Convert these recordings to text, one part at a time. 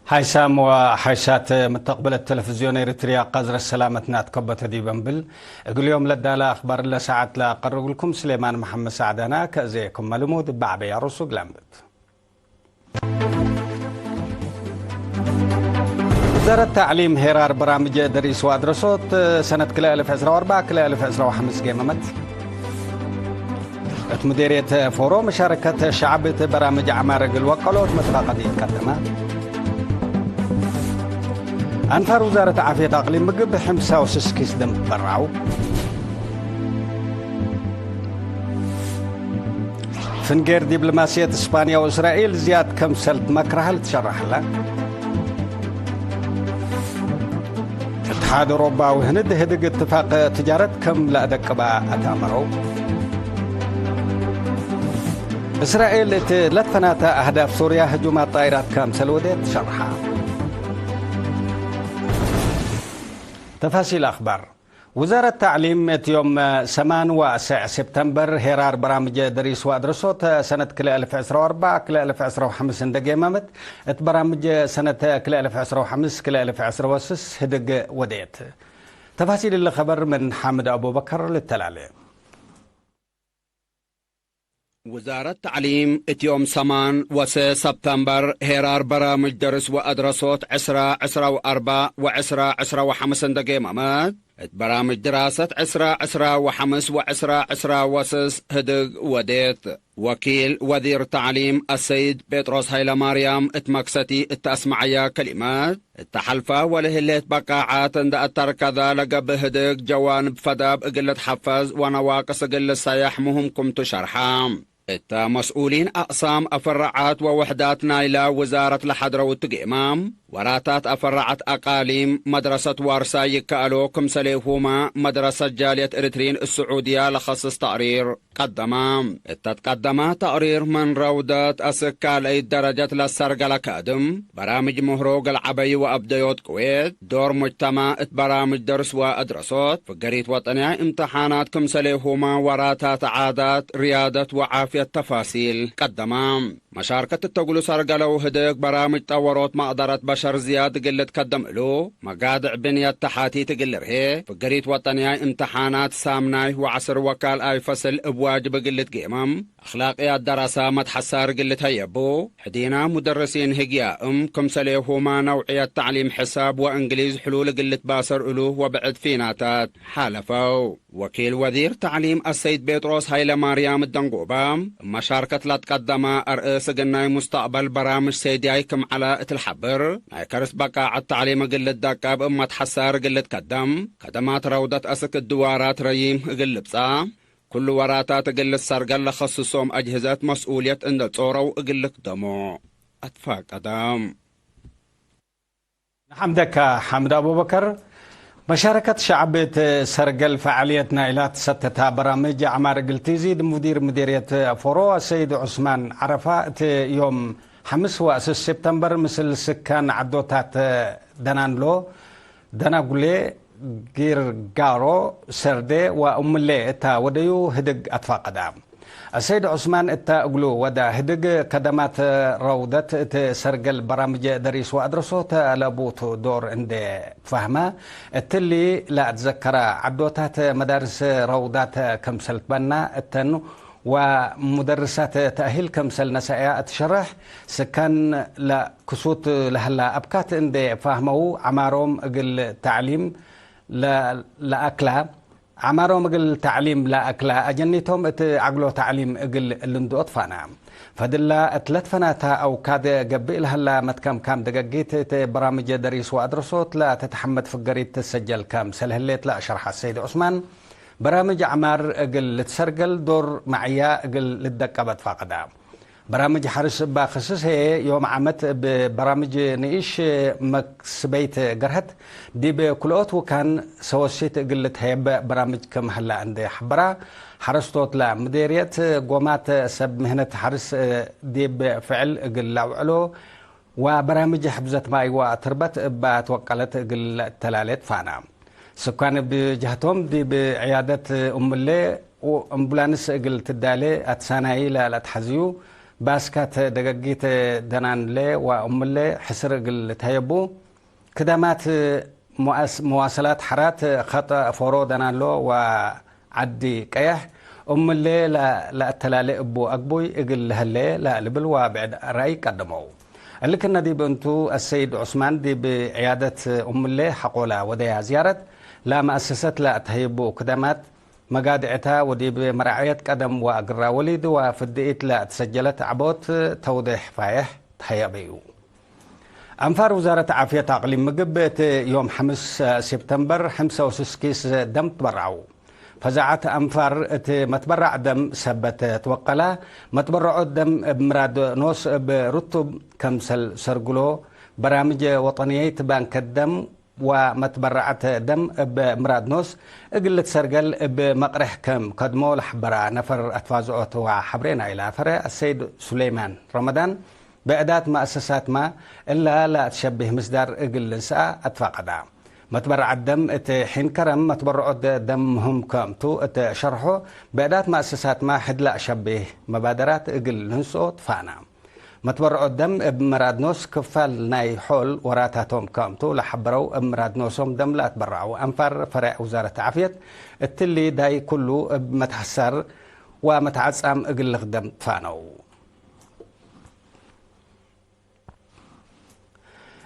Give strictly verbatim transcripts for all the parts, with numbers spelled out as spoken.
ሓይሳም ወሓይሳት ምተቅብለት ተለፍዝዮን ኤሪትርያ፣ ቀዝረት ሰላመትና ትከበተ ዲብ እንብል፣ እግል ዮም ለዳለ አክባር ለሰዓት ለአቀርብልኩም ስሌማን መሐመድ ሳዕዳና ከእዜ ክመ ልሙድ እበ ዐበያ ሩሱ እግል አንብብ። ውዛረት ተዕሊም ሄራር በራምጅ ደሪስ ወአድረሶት ሰነት ክልኤ አልፍ ዕስራ ወአርበዕ ክልኤ አልፍ ዕስራ ወሐምስ ገመመት። እት ሙዴርየት ፎሮ መሻረከት ሸዕብ እት በራምጅ ዐማር እግል ወቀሎት መትፋቀዲት ቀደመ። አንፋር ውዛረት ዓፍየት አቅሊም ምግብ ሕምሳ ወስስ ኪስ ደም በራው። ፍንጌር ዲብሎማስየት እስፓንያ ወእስራኤል ዝያድ ከምሰል መክረሀ ልትሸረሐለ። እትሓድ ኦሮባ ወህንድ ህድግ እትፋቅ ትጃረት ከም ለአደቅባ አትአመረው። እስራኤል እት ለትፈናተ አህዳፍ ሶርያ ህጁማት ጣይራት ከምሰል ወዴት ሸርሐ። ተፋሲል አክባር። ውዛረት ተዕሊም እት ዮም ሰማን ወአሰዕ ሴፕተምበር ሄራር በራምጅ ደሪስ ወአድረሶት ሰነት ክልኤ አልፍ ዕስራ ወአርበዕ ክልኤ አልፍ ዕስራ ወሐምስ እንደ ጌመመት፣ እት በራምጅ ሰነት ክልኤ አልፍ ዕስራ ወሐምስ ክልኤ አልፍ ዕስራ ወስስ ህድግ ወዴት። ተፋሲል እሊ ከበር ምን ሓምድ አቡበከር ልተላሌ። ውዛረት ተዕሊም እት ዮም ሰማን ወሰ ሰብተምበር ሄራር በራምጅ ደርስ ወአድረሶት ዕስራ ዕስራ ወአርበዕ ወዕስራ ዕስራ ወሐምስ እንደ ጌመመት፣ እት በራምጅ ድራሰት ዕስራ ዕስራ ወሐምስ ወዕስራ ዕስራ ወስስ ህድግ ወዴት። ወኪል ወዚር ተዕሊም አሰይድ ጴጥሮስ ሀይለማርያም እት መክሰቲ እት አስመዐያ ከሊመት፣ እተ ሐልፈ ወለህሌት በቃዓት እንደ አተርከዘ ለገብእ ህድግ ጀዋንብ ፈዳብ እግል ልትሐፈዝ ወነዋቅስ እግል ልሰየሕ ምህም ክምቱ ሸርሐ። እተ መስኡሊን አቅሳም አፈረዓት ወውሕዳት ናይለ ውዛረት ለሐድረው እት ጌማም፣ ወራታት አፈረዓት አቃሊም መድረሰት ዋርሳይ ይከአሎ፣ ክምሰሌሁመ መድረሰት ጃልየት ኤሪትሪን እት ስዑድያ ለከስስ ተቅሪር ቀደመ። እተ ትቀደመ ተቅሪር ምን ረውደት አስክ ካልአይት ደረጀት ለሰርገለ ካድም፣ በራምጅ ምህሮ እግል ዐበዩ ወአብደዮት ቅዌት፣ ዶር ሙጅተማዕ እት በራምጅ ደርስ ወአድረሶት፣ ፍገሪት ወጠንያይ እምተሓናት ክምሰሌሁመ ወራታት ዓዳት፣ ርያደት ወዓፍየት ተፋሲል ቀደመ። መሻርከት እተ እግሉ ሰርገለው ህድግ በራምጅ ጠወሮት መቅደረት በሸር ዝያድ እግል ልትከደም እሉ፣ መጋድዕ ብንየት ተሓቲት እግል ልርሄ፣ ፍገሪት ወጠንያይ እምተሓናት ሳምናይ ወዐስር ወካልኣይ ፈስል እብ ዋጅብ እግል ልትጌመም፣ አክላቅያት ደረሰ መትሐሳር እግል ልትሀየቡ፣ ሕዲና ሙደርሲን ህግያእም ክምሰሌሁመ ነውዕየት ተዕሊም ሕሳብ ወእንግሊዝ ሕሉል እግል ልትባሰር እሉ ወብዕድ ፊናታት ሓለፈው። ወኪል ወዚር ተዕሊም አሰይድ ጴጥሮስ ሀይለማርያም እት ደንጎበ፣ እብ መሻርከት ለትቀደመ አርእስ ግናይ ሙስተቅበል በራምጅ ሰይድያይ ክም ዐለ እት ለሐብር፣ ናይ ከርስ በቃዐት ተዕሊም እግል ልትደቀብ እብ መትሐሳር እግል ልትከደም፣ ከደማት ረውደት አስክ እድዋራት ረዪም እግል ልብጸ፣ ኩሉ ወራታት እግል ልትሰርገል ለከስሶም አጅህዘት መስኡልየት እንዴ ጾረው እግል ልክደሞ አትፋቀደ። ነሐምደከ ሓምድ አቡበከር። መሻረከት ሸዕብ እት ሰርገል ፈዓልየት ናይላ ትሰተታ በራምጅ ዐማር እግል ትዚድ፣ ሙዲር ምዴርየት ፎሮ አሰይድ ዑስማን ዐረፋ እት ዮም ሐምስ ወአስስ ሴፕተምበር ምስል ስካን ዐዶታት ደናንሎ፣ ደናጉሌ፣ ጊርጋሮ፣ ሰርዴ ወእምሌ እታ ወደዩ ህድግ አትፋቀዳ። አሰይድ ዑስማን እተ እግሉ ወደ ህድግ ከደማት ረውደት እት ሰርገል በራምጅ ደሪስ ወአድረሶት አለቡቱ ዶር እንዴ ትፋህመ፣ እትሊ ለአትዘከረ ዐዶታት መዳርስ ረውዳት ክምሰል ትበና እተን ወሙደርሳት ተእሂል ክምሰል ነሰአያ እት ሸረሕ፣ ስካን ለክሱት ለሀላ አብካት እንዴ ፋህመው ዐማሮም እግል ተዕሊም ለ-፣ ለአክላ፣ ዐማሮም እግል ተዕሊም ለአክላ አጀኒቶም እት ዐግሎ ተዕሊም እግል ልንድኦ ትፋና። ፈድላ እት ለትፈናታ አውካድ ገብእ ለሀላ መትከምካም ደገጊት እት በራምጅ ደሪስ ወአድረሶት ለትትሐመድ ፍገሪት ትሰጀል ከምሰል ህሌት ለአሸርሐ ሰይድ ዑስማን፣ በራምጅ ዐማር እግል ልትሰርገል ዶር መዕያ እግል ልትደቀበ ትፋቀዳ። በራምጅ ሐርስ እባ ክስስ ህዬ፣ ዮም ዓመት እብ በራምጅ ንኢሽ መክስበይት ገርሀት፣ ዲብ ክልኦት ውካን ሰወሲት እግል ልትሀየበ በራምጅ ክም ሀላ እንዴ ሐበራ፣ ሐረስቶት ለምዴርየት ጎማት ሰብ ምህነት ሐርስ ዲብ ፍዕል እግል ለአውዕሎ፣ ወበራምጅ ሕፍዘት ማይ ወትርበት እባ ትወቀለት እግል ለእተላሌ ትፋና። ስካን እብ ጀህቶም፣ ዲብ ዕያደት እምሌ ወእምቡላንስ እግል ትዳሌ አትሳናይ ለለአትሐዝዩ፣ ባስካት ደገጊት ደናንለ ወእምለ ሕስር እግል ልትሀየቡ ክደማት መዋስ-፣ መዋሰላት ሐራት ከጠ ፎሮ ደናሎ ወዐዲ ቀየሕ እምለ ለ-፣ ለአተላሌ እቡ አግቡይ እግል ለህሌ ለልብል ወብዕድ ረአይ ቀደመው። እሊ ክነ ዲብ እንቱ፣ አሰይድ ዑስማን ዲብ ዕያደት እምለ ሐቆላ ወደያ ዝያረት ለመአሰሰት ለአትሀይቡ ክደማት መጋድዕታ ወዲብ መራዕየት ቀደም ወእግራ ወሊድ ወፍድኢት ለትሰጀለት ዐቦት ተውዴሕ ፋየሕ ተሀየበዩ። አንፋር ውዛረት ዓፍየት አቅሊም ምግብ እት ዮም ሐምስ ሴፕተምበር ሐምሰ ወስስ ኪስ ደም ትበረዐው። ፈዛዐት አንፋር እት መትበራዕ ደም ሰበት ትወቀላ። መትበረዖት ደም እብ ምራድ ኖስ እብ ርቱብ ከምሰል ሰርግሎ በራምጅ ወጠንየይት ባንከት ደም ወመትበረዐት ደም እብ ምራድ ኖስ እግል ልትሰርገል እብ መቅርሕ ክም ከድሞ ለሐበራ ነፈር አትፋዝዖት ወሐብሬ ናይላ ፈረ አሰይድ ሱሌማን ረመዳን፣ ብዕዳት መአሰሳትመ እላ ለአትሸብህ ምስዳር እግል ልንስአ አትፋቀዳ። መትበረዐት ደም እት ሒን ከረም መትበረዖት ደም ምህም ክም ቱ እት ሸርሖ፣ ብዕዳት መአሰሳትመ ሕድ ለአሸብህ መባደራት እግል ልንስኦ ትፋና። መትበረዖት ደም እብ ምራድ ኖስ ክፋል ናይ ሖል ወራታቶም ክም ቱ ለሐበረው፣ እብ ምራድ ኖሶም ደም ለአትበረዐው አንፋር ፈሬዕ ውዛረት ዓፍየት፣ እትሊ ዳይ ኩሉ እብ መትሐሳር ወመትዓጻም እግል ልክደም ትፋነው።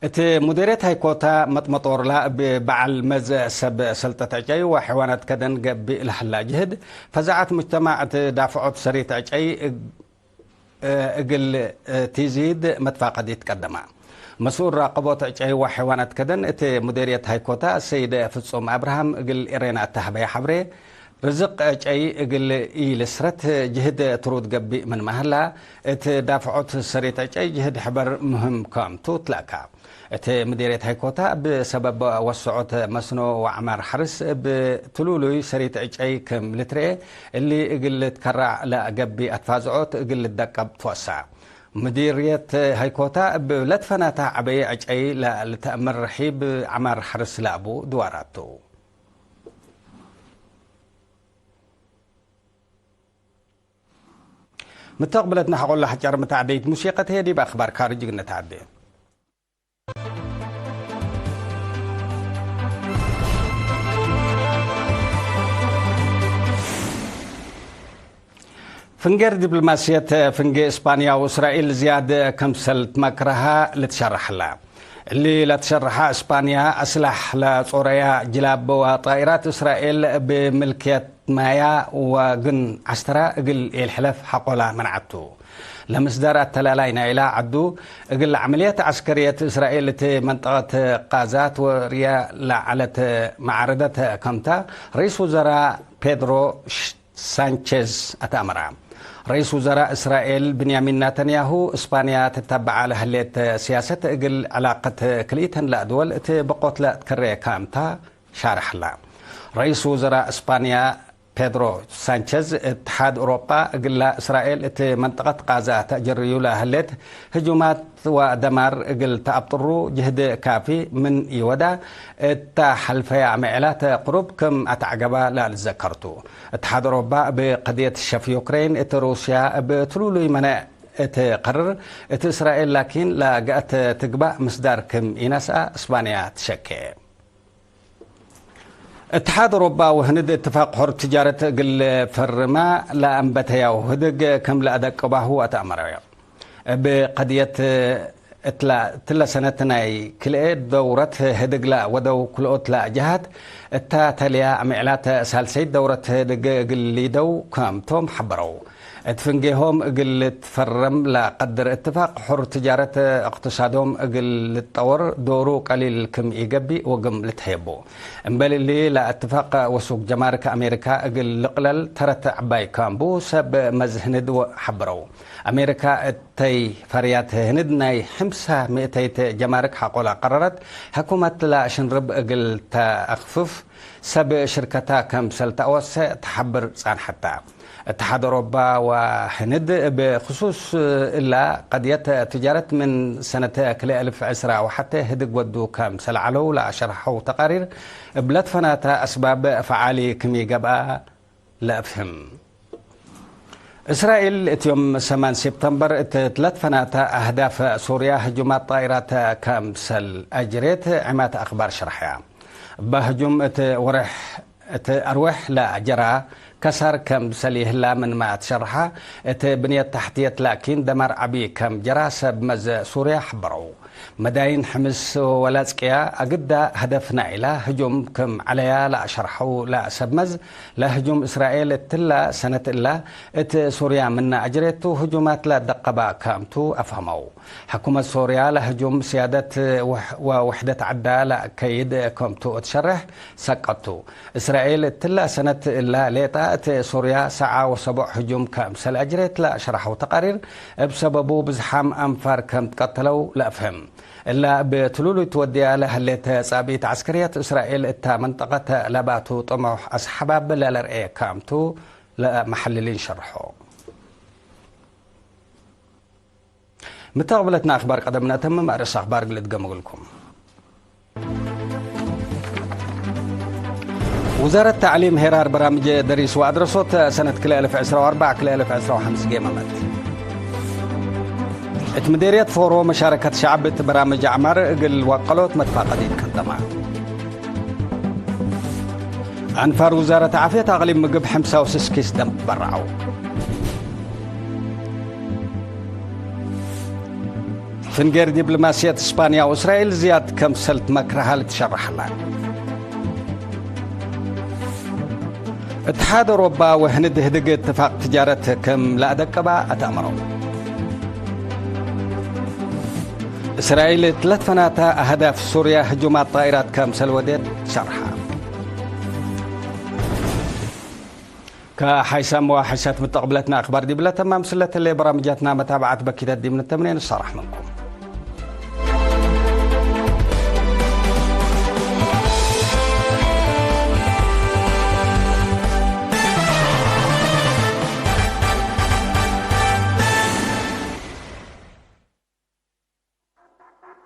እት ሙዴርየት ሃይኮታ መጥመጦርላ እብ በዐል መዝ ሰብ ሰልጠት ዕጨይ ወሐይዋናት ከደን ገብእ ለሀላ ጅህድ፣ ፈዛዐት ሙጅተማዕ እት ዳፍዖት ሰሪት ዕጨይ እግ-፣ እግል ቲዚድ መትፋቀዲት ቀደማ። መስኡል ራቀቦት ዕጨይ ወሐይዋናት ከደን እት ሙዴርየት ሃይኮታ ሰይድ ፍጹም አብርሃም እግል ኤሬና እተ ሀበየ ሐብሬ፣ ርዝቅ ዕጨይ እግል ኢልስረት ጅህድ ትሩድ ገብእ ምንመ ሀላ፣ እት ዳፍዖት ሰሪት ዕጨይ ጅህድ ሕበር ምህም ክም ቱ ትለአካ። እት ምዴርየት ሃይኮታ እብ ሰበብ ወሰዖት መስኖ ወዐማር ሐርስ እብ ትሉሉይ ሰሪት ዕጨይ ክም ልትርኤ፣ እሊ እግል ልትከራዕ ለገብእ አትፋዝዖት እግል ልደቀብ ትወሳ። ምዲርየት ሃይኮታ እብ ለትፈናታ ዐበየ ዕጨይ ለልትአምር ርሒብ ዐማር ሐርስ ለአቡ ድዋራት ቱ። ምተቅብለትነ ሐቆለ ሐጫር መታዕደይት ሙሲቀት ህዬ ዲብ አክባር ካርጅ እግል ነትዐዴ። ፍንጌር ዲፕሎማስየት ፍንጌ እስፓንያ ወእስራኤል ዝያድ ክምሰል ትመክረሃ ልትሸረሐላ። እሊ ለትሸረሐ እስፓንያ አስላሕ ለጾረያ ጅላብ ወጣኢራት እስራኤል እብ ምልክየት ማያ ወግን ዐስተራ እግል ኢልሕለፍ ሐቆላ መንዐቱ። ለምስዳር አተላላይ ናይላ ዐዱ እግል ዐመልየት ዐስከርየት እስራኤል እት መንጠቀት ቃዛት ወርያ ለዐለት መዓረደት ከምታ ርኢስ ውዘራ ፔድሮ ሳንቼዝ አትአመራ። ርኢስ ውዘራእ እስራኤል ብንያሚን ናተንያሁ፣ እስፓንያ ትተበዐ ለህሌት ሲያሰት እግል ዕላቀት ክልኢተን ለአድወል እት በቆት ለትከሬ ካምታ ሻርሐላ። ርኢስ ውዘራእ እስፓንያ ፔድሮ ሳንቼዝ፣ እትሓድ ኡሮጳ እግላ እስራኤል እት መንጠቀት ቃዛ ተአጀርዩ ለህሌት ህጁማት ወደማር እግል ተአብጥሩ ጅህድ ካፊ ምን ኢወዳ፣ እተ ሐልፈየ አምዔላት ቅሩብ ክም አትዐገባ ለልዘከርቱ። እትሓድ አውሮፓ እብ ቀድየት ሸፍ ዩክሬን እት ሩስያ እብ ትሉሉይ መነእ እት ቀርር፣ እት እስራኤል ላኪን ለገአት ትግባእ ምስዳር ክም ኢነስአ እስፓንያ ትሸኬ። እትሓድ አውሮፓ ወህንድ እትፋቅ ሑር ትጃረት እግል ፈርማ ለአንበተያው ህድግ ክም ለአደቅባሁ አትአመረዮ። እብ ቀድየት እትላ-፣ እትለ ሰነት ናይ ክልኤ ደውረት ህድግ ለወደው ክልኦት ለአጀሃት እታ ተልያ አምዕላት ሳልሰይት ደውረት ህድግ እግል ሊደው ከምቶም ሐበረው። እት ፍንጌሆም እግል ልትፈረም ለቀድር እትፋቅ ሑር ትጃረት እቅትሳዶም እግል ልትጠወር ዶሩ ቀሊል ክም ኢገብእ ወግም ልትሀየቡ። እምበል እሊ ለእትፋቅ ወሱግ ጀማርክ አሜሪካ እግል ልቅለል ተረት ዐባይ ካምቡ ሰብ መዝ ህንድ ወ-፣ ሐበረው። አሜሪካ እተይ ፈርያት ህንድ ናይ ሕምሳ ምእተይት ጀማርክ ሐቆላ ቀረረት። ሕኩመት ለሽንርብ እግል ተአክፍፍ ሰብ ሽርከታ ከምሰል ተአወሰ ተሐብር ጻንሐታ። እትሓድ አውሮፓ ወህንድ እብ ክሱስ እላ ቀድየት ትጃረት ምን ሰነት ክልኤ አልፍ ዕስራ ወሐቴ ህድግ ወዱ ከምሰል ዐለው ለአሸርሐው ተቃሪር እብ ለትፈናተ አስባብ ፈዓሊ ክም ኢገብአ ለአፍህም። እስራኤል እት ዮም ሰማን ሴፕተምበር እት ትለት ፈናተ አህዳፍ ሱርያ ህጁማት ጣኢራት ከምሰል አጅሬት ዒማት አክባር ሸርሐያ። እበ ህጁም እት ወሬሕ፣ እት አርዌሕ ለጀራ ከሳር ከምሰል ይህላ ምንመ አትሸርሐ፣ እት ብንየት ተሕትየት ላኪን ደማር ዐቢ ከም ጀራ ሰብ መዝ ሱርያ ሐበረው። መዳይን ሕምስ ወላጽቅያ አግዳ ህደፍ ናይላ ህጁም ክም ዐለያ ለአሸርሐው ለሰብመዝ፣ ለህጁም እስራኤል እትላ ሰነት እላ እት ሱርያ ምነ አጅሬቱ ህጁማት ለደቀባ ከምቱ አፍሀመው። ሕኩመት ሶርያ ለህጁም ስያደት ወሕ-፣ ወውሕደት ዐዳ ለአከይድ ከምቱ እት ሸርሕ ሰቀቱ። እስራኤል እትላ ሰነት እላ ሌጣ እት ሶርያ ሰዓ ወሰቦዕ ህጁም ከምሰል አጅሬት ለአሸርሐው ተቃሪር፣ እብ ሰበቡ ብዝሓም አንፋር ከም ትቀተለው ለአፍህም። እላ እብ ትሉሉይ ትወድያ ለህሌት ጻብኢት ዐስከርየት እስራኤል እታ መንጠቀት ለባቱ ጥሙሕ አስሓባብ ለለርኤ ከምቱ ለመሐልሊን ሸርሖ። ምተቅብለትና አክባር ቀደም ነአተምም፣ አርእስ አክባር እግል እድገም እግልኩም። ውዛረት ተዕሊም ሄራር በራምጅ ደሪስ ወአድረሶት ሰነት ክልኤ አልፍ ዕስራ ወአርበዕ ክልኤ አልፍ ዕስራ ወሐምስ ገመመት። እት ምዴርየት ፎሮ መሻረከት ሸዐብ እት በራምጅ አዕማር እግል ወቀሎት መትፋቀዲት ቀደማ። አንፋር ውዛረት ዓፍየት አቅሊም ምግብ ሕምሳ ወስስ ኪስ ደም ትበረዐው። ፍንጌር ዲፕሎማስየት እስፓንያ ወእስራኤል ዝያድ ከምሰል ትመክረሃ ልትሸረሐላ። እትሓድ አውሮፓ ወህንድ ህድግ እትፋቅ ትጃረት ክም ለአደቀባ አትአመረው። እስራኤል እት ለትፈናተ አህዳፍ ሱርያ ህጁማት ጣኢራት ከምሰል ወዴት ሸርሐ። ከሐይሳም ወሐይሳት ምተቅብለትና አክባር ዲብለ ተማም ስለተሌ በራምጃትና መታብዓት በኪተት ዲብ ንተምኔ ንሳራሕ ምንኩም።